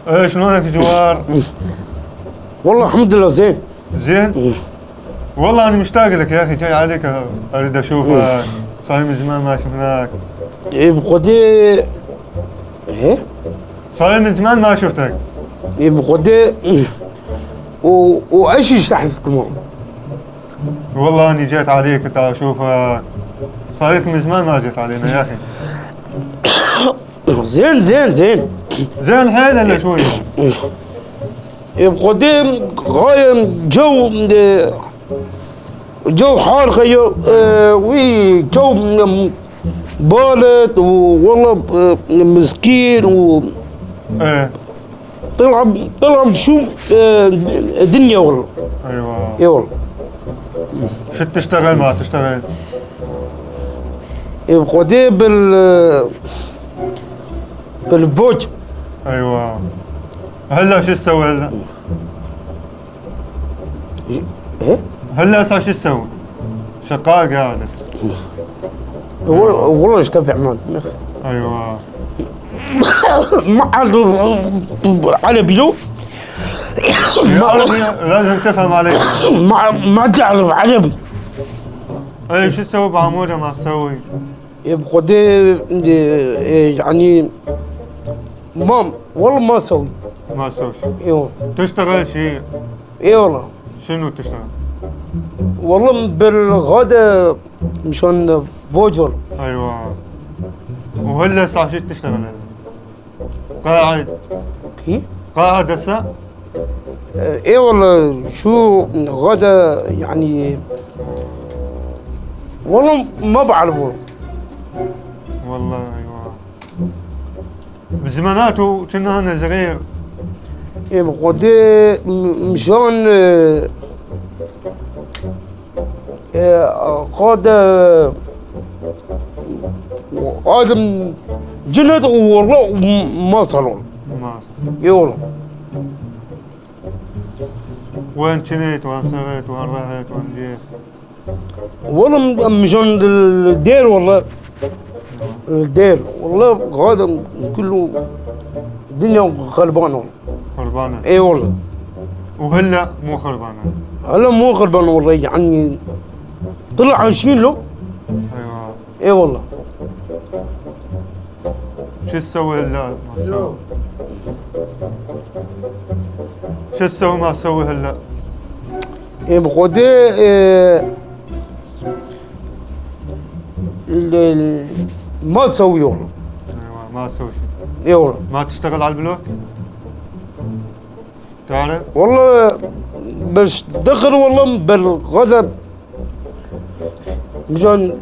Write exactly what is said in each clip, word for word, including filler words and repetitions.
ايه، شلونك جوار؟ والله الحمد لله زين. زين؟ والله انا مشتاق لك يا اخي، جاي عليك، اريد اشوفك. صار لي من زمان ما شفناك. اي بقدي. ايه؟ صار لي من زمان ما شفتك. اي بقدي. و... وايش يشتحسكم؟ والله اني جيت عليك، كنت اشوفك. صار لك من زمان ما جيت علينا يا اخي. زين، زين، زين. زين حيل هلا شوي. يبقى ديم غاية جو، جو حار خيو، آه، وي جو بارد، والله، آه، مسكين و ايه. طلع، طلع شو، آه، دنيا والله. ايوه. اي والله. شو تشتغل ما تشتغل؟ يبقى دي بال، بالفوج. ايوه. هلا شو تسوي هلا؟ ايه؟ هلا هسه شو تسوي؟ شغال قاعد. والله، والله ايش تنفع ما، ايوه. ما اعرف عربي لو. يا عربي، لازم تفهم علي. ما، ما تعرف عربي. اي، شو تسوي بعمودة ما تسوي؟ يبقى دي، دي، إيه، يعني، ما، والله ما اسوي. ما تسوي شي. ايوه. تشتغل شي؟ اي والله. شنو تشتغل؟ والله بالغدا مشان فوجر. ايوه. وهلا الساعة شو تشتغل هلا؟ قاعد. كي؟ قاعد هسه؟ اي والله، شو غدا يعني؟ والله ما بعرف والله. والله ايوه. بزماناتو كنا انا صغير. اي بقودي م-، مشان، آه، آه، قاد، آه، ادم جند والله م-، ما صار والله. ما صار. اي والله. وين جنيت، وين سريت، وين رحت، وين جيت؟ والله م-، مشان الدير والله. الدير والله غادة كله دنيا خربانة والله. خربانة؟ اي والله. وهلأ مو خربانة؟ هلأ مو خربانة والله، يعني طلع عايشين له. ايوه. اي والله. شو تسوي هلأ؟ ما تسوي. شو تسوي ما تسوي هلأ؟ اي بقودي، إيه، ال-، ال-، ما اسوي والله. ايوه، ما تسوي شي. اي والله. ما تشتغل على البلوك؟ تعرف؟ والله بس دخل والله بالغدر. مشان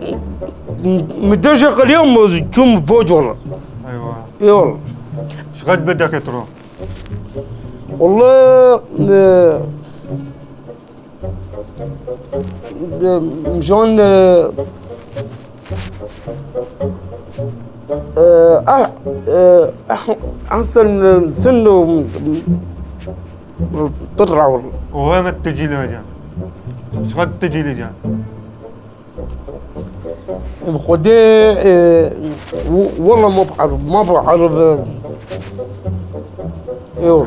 م-، مدشق اليوم جم فوج والله. ايوه. اي والله. شقد بدك تروح؟ والله، آه، مشان، آه، آه، أح-، آه، أح-، أحسن سنه طلع والله. وين تجي لي جان؟ شقد تجي لي جان؟ بقدي، آه، و-، والله ما بعرف، ما بعرف. ايوه. ايوه.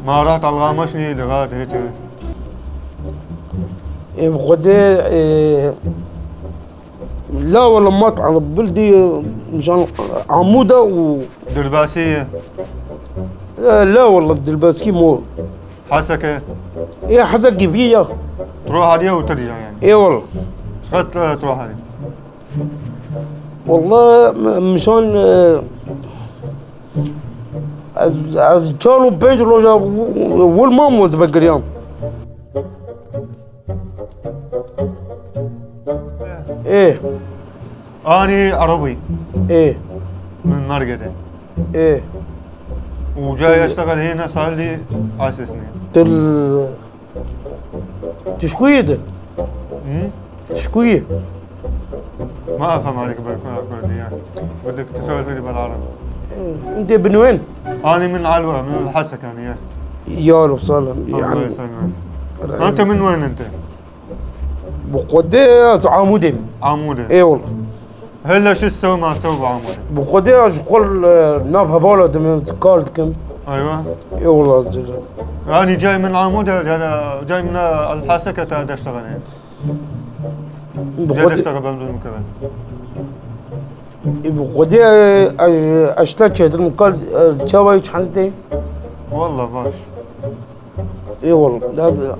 ما رحت على الغامشني لغاية هيك. بقدي، آه، لا والله ما تعرف بلدي، مشان عمودة و درباسية. لا، لا والله، الدرباسكي مو. حسكة؟ ايه، حسكة فيه يا أخي. تروح عليه وترجع يعني؟ ايه والله. شقد تروح عليه؟ والله م-، مشان، آه، از، از چالو پنج روژا و-، ول ما موز بقريان. ايه. اني عربي. ايه. من مرقدة. ايه. وجاي اشتغل هنا صار لي عشر سنين. تل-، تشكوية ده؟ مم؟ تشكوية. ما افهم عليك بالكردية. بدك تسولف لي بالعربي. انت من وين؟ اني من علوة، من الحسكة يعني. يا اهلا وسهلا. الله يعني يسلمك. انت من وين انت؟ بقداس عمودي. عمودي. اي والله. هلا شو تسوي ما تسوي بعمودة؟ بقدي اشغل، آه، ناب هبالة دمين تكالتكم. ايوه. اي والله زين. انا جاي من عمودة، جاي، جاي من الحاسكة تا اشتغل هنا. جاي بقدي، اشتغل بالمكبل. بقدي أش-، اشتكيت المكال، آه، شوي حالتي. والله باش. اي والله، لا، لا.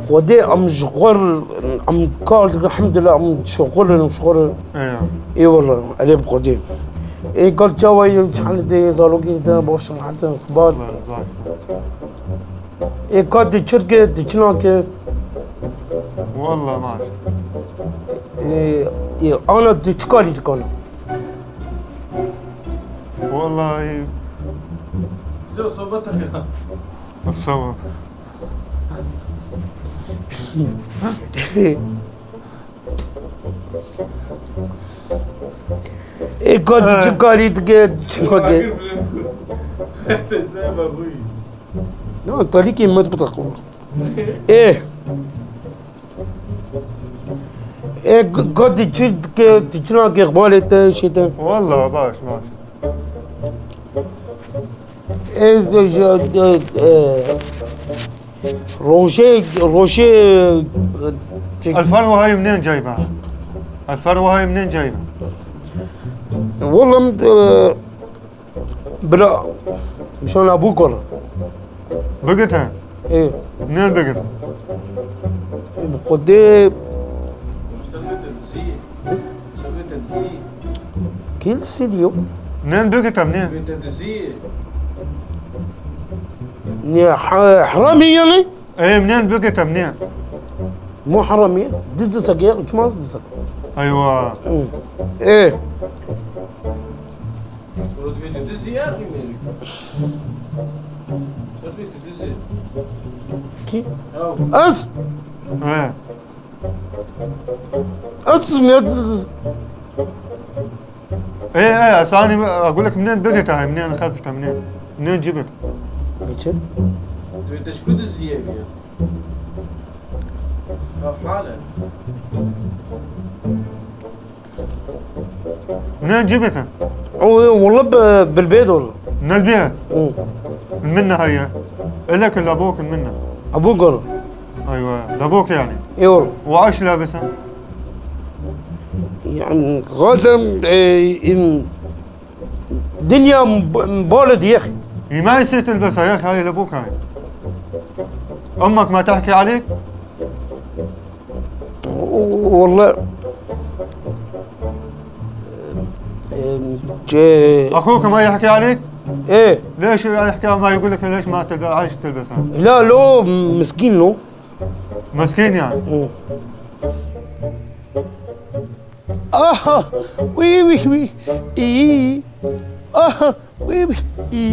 ودي عم شغل، عم كال، الحمد لله، عم شغل، عم شغل. ايوه. اي والله، علي بقديم. اي قال جاوي، شحال دي زالوكي، ده بوش، حتى اخبار. والله، والله. اي قال دي شركة، دي شنو كي؟ والله ما أعرف. اي، اي، انا دي شكالي تكون. والله. زين صوبتك يا. الصبر. اي قلت آه. شو قال يتقد، شو قال؟ انت ايش دايم ابوي؟ لا، طريقي ما تبطق. ايه. ايه، ق-، قد تشد ك-، تشناك اقبال انت شتا. والله باش، باش. ايه، ج-، ج-، ايه. روشي، روشي، ج-، الفروة هاي منين جايبها؟ الفروة هاي منين جايبها؟ والله م-، آه، بلا، مشان ابوك والله. بقتها؟ ايه. منين بقتها؟ بخدي. كل سيديو. منين بقتها، منين؟ يا ح-، حرامي يعني؟ ايه، منين بقتها، منين؟ مو حرامي، دزسك يا اخي، شو ما دزسك؟ ايوه. مم. ايه. ورد بيت دزي يا اخي ميري. سر بيت دزي. كي؟ أو. اس. ايه. اس ميرد. ايه، ايه، هسه اني اقول لك منين بقت هاي، منين اخذتها، منين؟ منين جبت؟ بيتك؟ بيتك كل الزيادة. طب حالة. منين جبتها؟ هو والله ب-، بالبيت والله. من البيت؟ مم. من منا هيا؟ إلك ولا أبوك من منا؟ أبوك والله. أيوة، لأبوك يعني؟ إي والله. وعاش لابسها؟ يعني، غادة، إيه، إن دنيا مب-، مبالد يا أخي. هي ما يصير تلبسها يا أخي، هاي لأبوك هاي. أمك ما تحكي عليك؟ والله. إيه، جي- أخوك ما يحكي عليك؟ إيه. ليش يحكي، ما يقول لك ليش ما تلبس، عايش تلبسها؟ لا، لو مسكين لو. مسكين يعني؟ مم. آه، وي، وي، وي. إي. آه، وي، وي. إي.